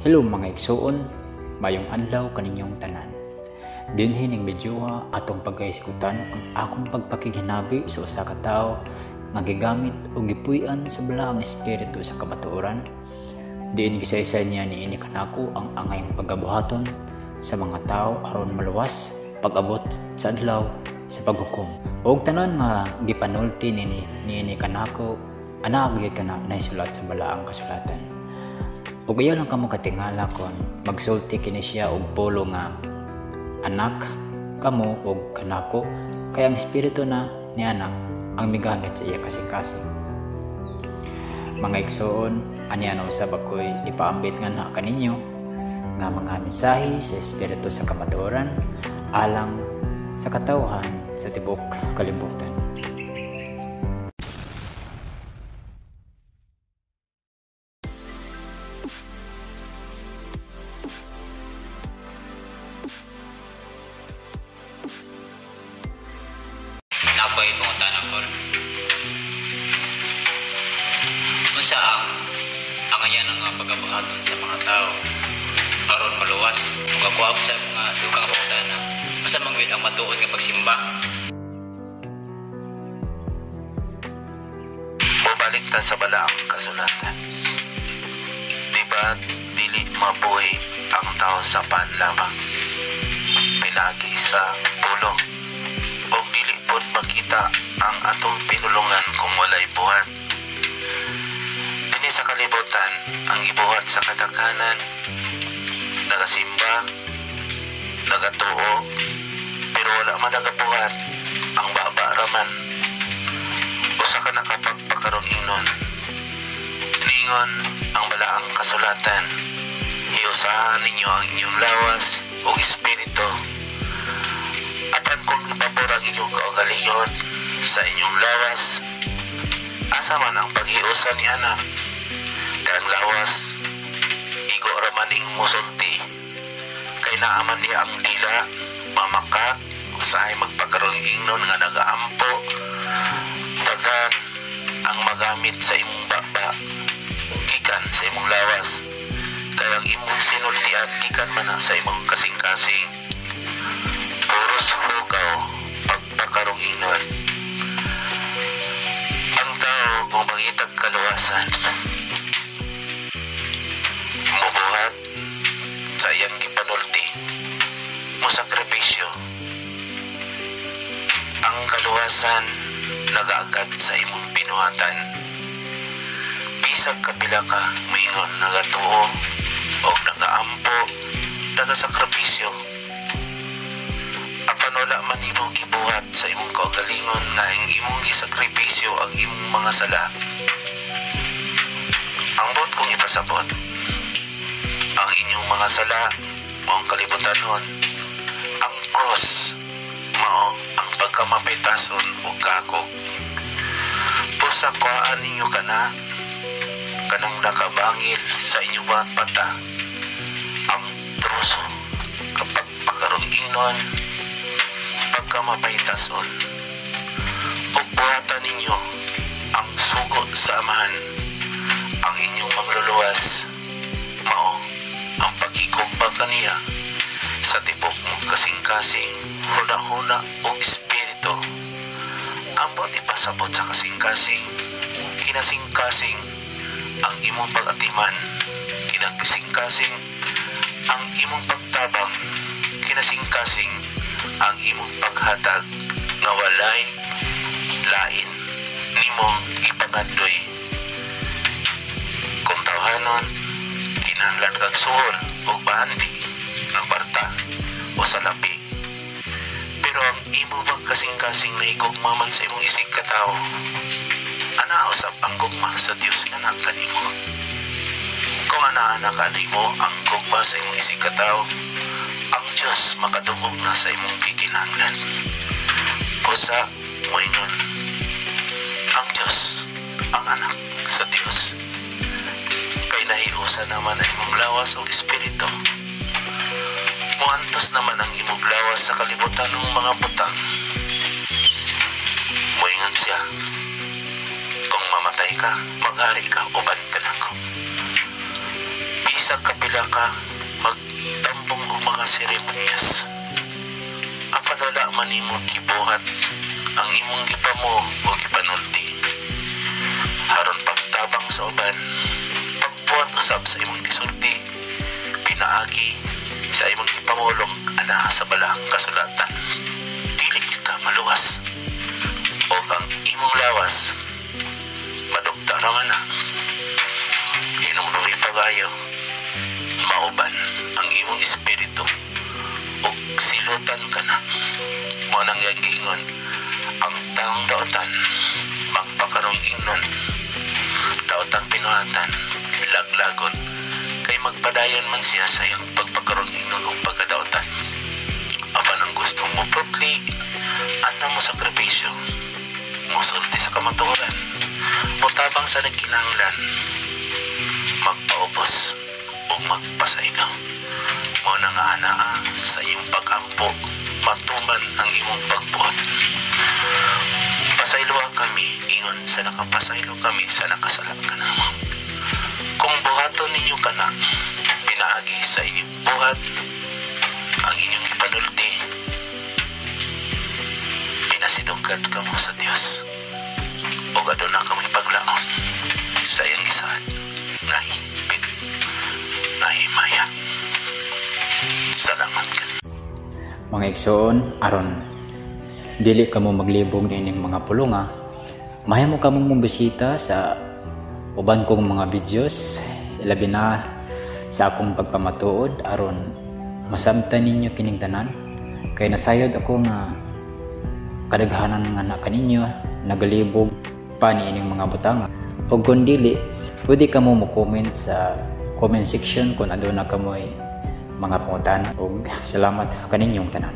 Hello mga igsuon, mayong adlaw kaninyong tanan. Dinhi ning videoha atong pagkahisgutan ang akong pagpakighinabi sa usa ka tawo nga gigamit o gipuy-an sa balaang espiritu sa kamatuoran. Diin gisaysay niya niini kanako ang angayng pagabuhaton sa mga tawo aron maluwas pag-abot sa adlaw sa paghukom. Og tanan nga gipanulti niini kanako ana gyud kana naisulat sa balaang kasulatan. Ug ayaw lang kamo katingala kon magsulti kini siya og polo nga anak kamo og kanako, kay ang espiritu na ni anak ang migamit sa iya kasing-kasing. Mga igsoon, aniya na usab ako'y ipaambit nga na kaninyo nga mga mensahe sa espiritu sa kamatuoran alang sa katawhan sa tibuok kalibutan. Nakoy pangutana ko. Unsa ang angayan nga pagabuhaton sa mga tao aron maluwas? Ug ako sa mga dukang pangutana, unsa man gyud ang matuod nga pagsimba? Mobalik ta sa balaang kasulatan. Di ba dili mabuhi ang tao sa pan lamang, pinagi sa pulong, o dili pod makita ang atong pinulungan kung walay buhat. Dinhi sa kalibutan, ang ibuhat sa kadaghanan, nagasimba, nagatuo, pero wala man nagabuhat, ang baba raman. Usa ka nakapagpakarong ingnon. Ningon ang balaang kasulatan, hiusahan ninyo ang inyong lawas o espiritu. Apan kung ipabor ang inyong kaugalingon sa inyong lawas, asa man ang paghiusa ni ana? Kay ang lawas, igo ra man ing musulti. Kay naaman niya ang dila, mamakak, usahay magpakarong ingnon nga nagaampo. Daghan ang magamit sa imong baba, gikan sa imong lawas. Kay ang imong sinultian, gikan man na sa imong kasing-kasing. Puros hugaw, pagpakarong ingnon. Ang tao kung mangitag kaluwasan, mubuhat sa iyang gipanulti, mosakripisyo. Ang kaluwasan nagaagad sa imong binuhatan. Bisag kapila ka moingon nagatuo o nagaampo, nagasakripisyo, apan wala man imong gibuhat sa imong kaugalingon nga ang imong gisakripisyo ang imong mga sala. Ang buot kong ipasabot, ang inyong mga sala mao ang kalibutanon, ang cross mao ang pagkamapitason ug kakog. Pusa kuhaan ninyo kana kanang nakabangil sa inyong mga pata ang troso kapag pagkarong ingnon, pagkamapaytason, ug buhatan ninyo ang sugo sa Amahan, ang inyong mangluluwas mao ang pagkikugma kaniya sa tibok mong kasing-kasing, huna-huna o espiritu. Ambot ipasabot sa kasing-kasing, kinasing-kasing ang imong pag-atiman, kinasing-kasing ang imong pagtabang, kinasing-kasing ang imong paghatag nga walay lain nimong ipangandoy. Kung tawhanon, kinahanglan kag suhol o bandi ng kwarta o salapi. Pero ang imong pagkasing-kasing na higugma man sa imong isig katawo, ana usab ang gugma sa Dios nga naa kanimo. Kung ana-ana kanimo ang gugma sa imong isig katawo, ang Dios makadungog na sa imong gikinahanglan. Usa moingon, ang Dios ang anak sa Dios. Kay nahiusa naman ang imong lawas o espiritu. Muantos naman ang imong lawas sa kalibutan ng mga butang. Moingon siya, kung mamatay ka, maghari ka, uban ka nako. Bisag Bisag kapila ka magtambong og mga seremonyas, apan wala man nimo gibuhat ang imong gipamo o gipanulti aron pagtabang sa uban, pagbuhat usab sa imong gisulti pinaagi sa imong gipamulong ana sa Balaang Kasulatan, dili ka maluwas o ang imong lawas madugta ra man na. Hinumdumi pag-ayo, mauban ang imong espiritu ug silutan ka na. Mao nang iyang giingon, ang taong daotan magpakarong ingnon, daotang binuhatan laglagon, kay magpadayon man siya sa iyang pagpakarong ingnon og pagkadaotan. Apan ang gustong moputli, andam mo sakripisyo, mosulti sa kamatuoran, motabang sa nagkinahanglan, magpaubos ug magpasaylo. Mao na nga anaa sa iyong pag-ampo matuman ang imong pagbuhat. Pasayloa kami ingon sa nakapasaylo kami sa nakasala kanamo. Kung buhaton ninyo kana pinaagi sa inyong buhat ang inyong gipanulti, pinasidunggan kamo sa Dios ug aduna kamoy paglaom sa iyang gisaad nga higpit nga himaya. Salamat kaniyo. Mga igsoon, aron dili kamo maglibog niining mga pulunga, mahimo kamong mobisita sa uban kong mga videos, ilabi na sa akong pagpamatuod, aron masabtan ninyo kining tanan, kay nasayod ako nga kadaghanan nga na kaninyo nagalibog pa niining mga butanga. Ug kung dili, pwede kamo mo-comment sa comment section kung aduna kamoy mga pangutana, ug salamat kaninyong tanan.